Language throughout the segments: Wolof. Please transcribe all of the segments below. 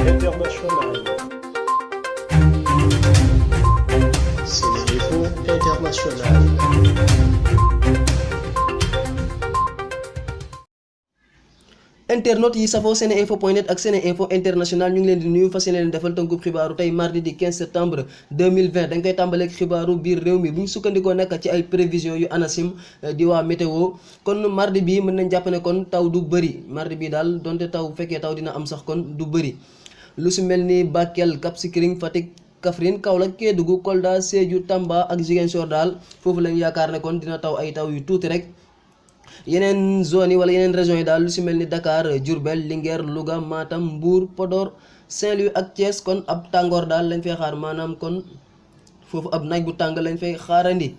internationale. SeneInfo International. internautes yi safoo seneinfo.net ak seneinfo international ñu ngi leen di nuyu fas yéene leen defal tënkub xibaaru tey mardi di 15 septembre 2020 dañ koy tàmbaleek xibaaru biir réew mi bu ñu sukkandikoo nag ci ay prévision yu ANACIM di waa météo kon mardi bi mën nañ jàpp ne kon taw du bëri mardi bi daal donte taw bu fekkee taw dina am sax kon du bëri lu si mel ni Bakel Cap Skirring Fatick Kaffrine Kaolack Kédougou Kolda Sédhiou Tamba ak Ziguinchor daal foofu lañ yaakaar ne kon dina taw ay taw yu tuuti rek yeneen zones yi wala yeneen régions yi daal lu si mel ni Dakar Diourbel Linguère Louga Matam Mbour Podor Saint-Louis ak Thiès kon ab tàngoor daal lañ fay xaar maanaam kon foofu ab naaj bu tàng lañ fay xaarandi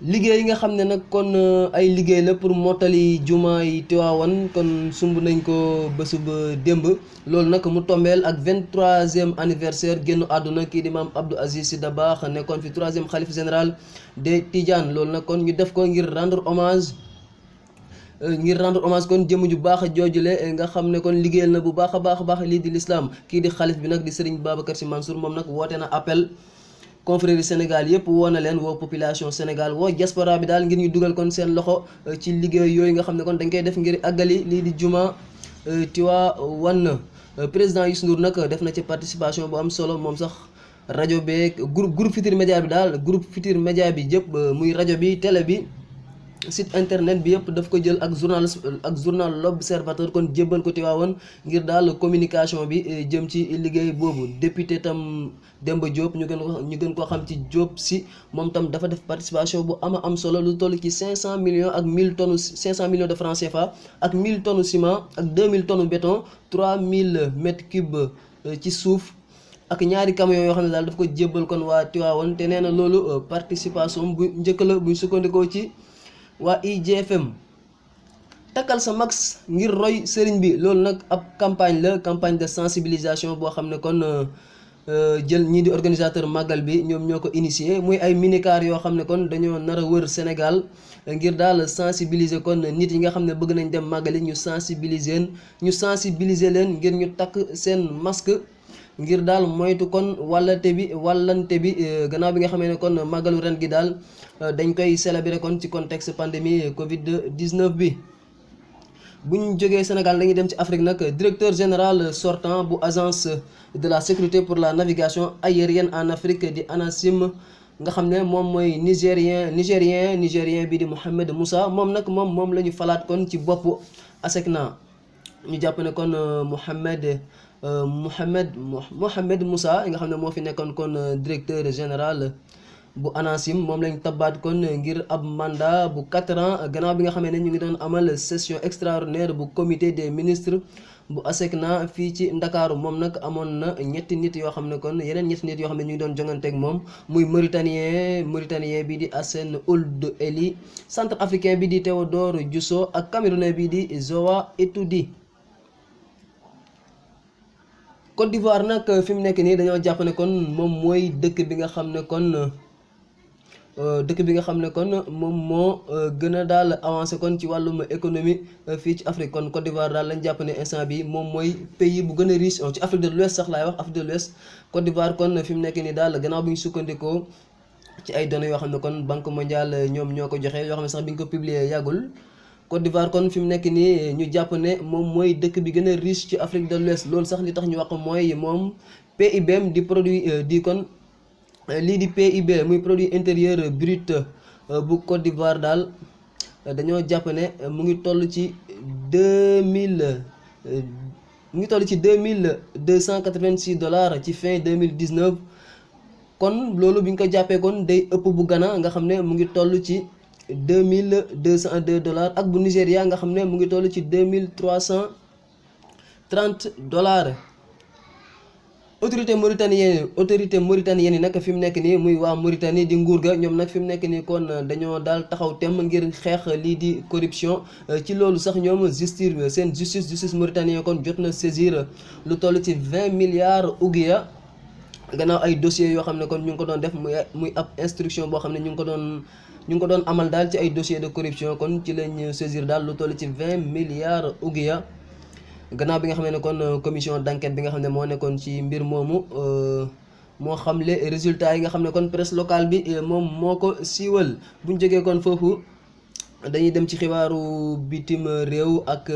liggéey yi nga xam ne nag kon ay liggéey la pour mottali juma yi Tiwaawan kon sumb nañ ko bésu ba démb loolu nag mu tombeel ak 23e anniversaire génnu àdduna kii di maam Abdou Aziz Sy Dabakh nekkoon fi 3e xalif général des Tidianes loolu nag kon ñu def ko ngir rendre hommage kon jëmm ju baax a joojule nga xam ne kon liggéeyal na bu baax a baax lii di l'islam kii di xalif bi nag di Serigne Babacar Sy Mansour moom nag woote na appel confrérie Sénégal yëpp woo na leen woo population Sénégal woo diaspora bi daal ngir ñu dugal kon seen loxo ci liggéey yooyu nga xam ne kon dañ koy def ngir àggali lii di juma Tiwaawan président Youssou Ndour nag def na ci participation bu am solo moom sax rajo beeg groupe Futurs Médias bi daal groupe Futurs Médias bi yëpp muy rajo bi télé bi site internet bi yëpp daf ko jël ak journal L'Observateur kon jébbal ko Tiwaawan ngir daal communication bi jëm ci liggéey boobu député tam Demba Diop ñu gën koo xam ci Diop si moom tam dafa def participation bu am solo lu toll ci 500 millions ak 1000 tonnes 500 millions de francs CFA ak 1000 tonnes ciment ak 2000 tonnes béton 3000 mètres cubes ci suuf ak ñaari camions yoo xam ne daal daf ko jébbal kon waa Tiwaawan te nee na loolu participation bu njëkk la buñ sukkandikoo ci waa IGFM takkal sa max ngir roy sëriñ bi loolu nag ab campagne de sensibilisation boo xam ne kon jël ñii di organisateur màggal bi ñoom ñoo ko initié muy ay minicar yoo xam ne kon dañoo nar a wër Sénégal ngir daal sensibiliser kon nit yi nga xam ne bëgg nañ dem màggali ñu sensibiliser leen ngir ñu takk seen masque ngir daal moytu kon wallante bi gannaaw bi nga xamee ne kon màggalu ren gi daal dañ koy célébrer kon ci contexte pandémie Covid 19 bi. bu ñu jógee Sénégal dañuy dem ci Afrique nag directeur général sortant bu agence de la sécurité pour la navigation aérienne en Afrique di ANACIM nga xam ne moom mooy nigérien bi di Mohamed Moussa moom nag moom la ñu falaat kon ci boppu ASECNA ñu jàpp ne kon Mohamed Moussa nga xam ne moo fi nekkoon kon directeur général bu ANACIM moom lañ tabaat kon ngir ab mandat bu 4 ans gannaaw bi nga xamee ne ñu ngi doon amal session extraordinaire bu comité des ministres bu ASECNA fii ci Ndakaaru moom nag amoon na yeneen ñetti nit yoo xam ne ñu ngi doon jonganteeg moom muy mauritanien bi di Hassen Ould Eli centre africain bi di Théodore Diosso ak camerounais bi di Zoa Etoudi. Côte d'Ivoire nag fi mu nekk nii dañoo jàpp ne kon moom mooy dëkk bi nga xam ne kon moom moo gën a daal avancé kon ci wàllum économie fii ci Afrique kon Côte d'Ivoire daal lañ jàpp ne instant bi moom mooy pays bu gën a riche ci Afrique de l'Ouest sax laay wax Afrique de l'Ouest Côte d'Ivoire kon fi mu nekk nii daal gannaaw bi ñu sukkandikoo ci ay données yoo xam ne kon Banque mondiale ñoom ñoo ko joxe yoo xam ne sax bi ñu ko publier yàggul Côte d'Ivoire kon fi mu nekk nii ñu jàpp ne moom mooy dëkk bi gën a riche ci Afrique de l'Ouest loolu sax li tax ñu wax mooy moom PIB di produit di kon lii di PIB muy produit intérieur brut bu Côte d'Ivoire daal dañoo jàpp ne mu ngi toll ci 2286 dollars ci fin 2019 kon loolu bi ñu ko jàppee kon day ëpp bu Ghana nga xam ne mu ngi toll ci 2202 dollars ak bu Nigéria nga xam ne mu ngi toll ci 2330 dollars. autorité mauritanienne yi nag fi mu nekk nii muy waa Mauritanie di nguur ga ñoom nag fi mu nekk nii kon dañoo daal taxaw temm ngir xeex lii di corruption ci loolu sax ñoom justice mauritanien kon jot na saisir lu toll ci 20 milliards ouguiya gannaaw ay dossiers yoo xam ne kon ñu ngi ko doon def muy ab instruction boo xam ne ñu ngi ko doon amal daal ci ay dossiers de corruption kon ci lañ saisir daal lu toll ci 20 milliards ouguiya gannaaw bi nga xam ne kon commission d'enquête bi nga xam ne moo nekkoon ci mbir moomu moo xamle résultat yi nga xam ne kon presse locale bi moom moo ko siiwal. bu ñu jógee kon foofu dañuy dem ci xibaaru bitim réew ak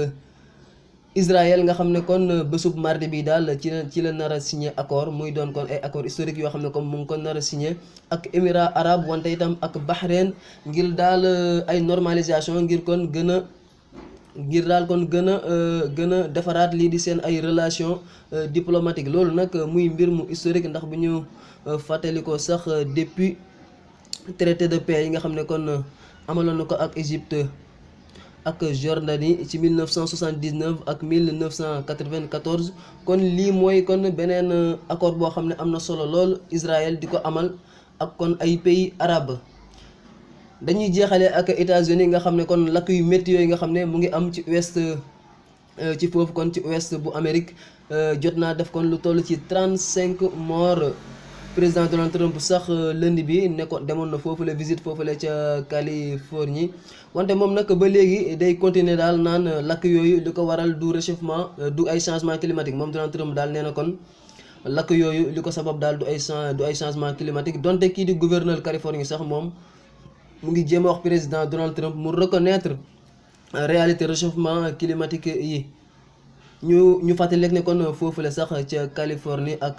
Israël nga xam ne kon bésub mardi bi daal ci la nar a signé accord muy doon kon ay accord historique yoo xam ne comme mu ngi ko nar a signé ak Émirats arabes wante itam ak Bahreïn ngir daal ay normalisation ngir kon gën a gën a defaraat lii di seen ay relation diplomatique. loolu nag muy mbir mu historique ndax bu ñu fàttali ko sax depuis traité de paix yi nga xam ne kon amaloon na ko ak Égypte ak Jordanie ci 1979 ak 1994 kon lii mooy kon beneen accord boo xam ne am na solo lool Israël di ko amal ak kon ay pays arabes. dañuy jeexale ak États-Unis nga xam ne kon lakk yu métti yooyu nga xam ne mu ngi am ci ouest ci foofu kon ci ouest bu Amérique jot naa def kon lu toll ci 35 morts. président Donald Trump sax lundi bi nekkoon demoon na foofu la visite foofu la ca Californie wante moom nag ba léegi day continuer daal naan lakk yooyu li ko waral du réchauffement du ay changement climatique. moom Donald Trump daal nee na kon lakk yooyu li ko sabab daal du ay changement climatique donte kii di gouverneur Californie sax moom mu ngi jéem a wax président Donald Trump mu reconnaître réalité réchauffement climatique yi. ñu fàttali rek ne kon foofu la sax ca Californie ak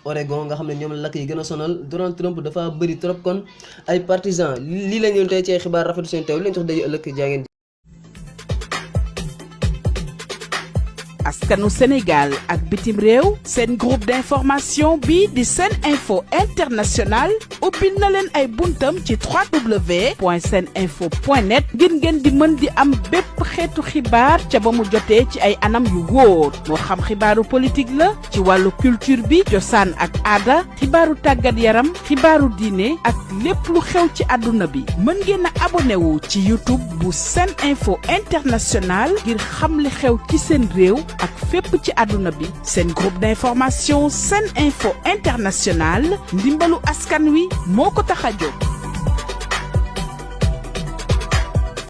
Oregon nga xam ne ñoom la lakk yi gën a sonal Donald Trump dafa bëri trop kon ay partisans lii la ñu tey ci xibaar rafetlu seen teew li leen jox daje ëllëg jaa ngeen. askanu Sénégal ak bitim réew seen groupe d'information bi di Sen Info International ubbil na leen ay buntam ci www.seninfo.net ngir ngeen di mën di am bépp xeetu xibaar ca ba mu jotee ci ay anam yu wóor moo xam xibaaru politique la ci wàllu culture bi cosaan ak aada xibaaru tàggat yaram xibaaru diine ak lépp lu xew ci àdduna bi mën ngeen a abonné wu ci YouTube bu Sen Info International ngir xam li xew ci seen réew ak fépp ci àdduna bi seen groupe d'information Sen Info International ndimbalu askan wi moo ko tax a jóg.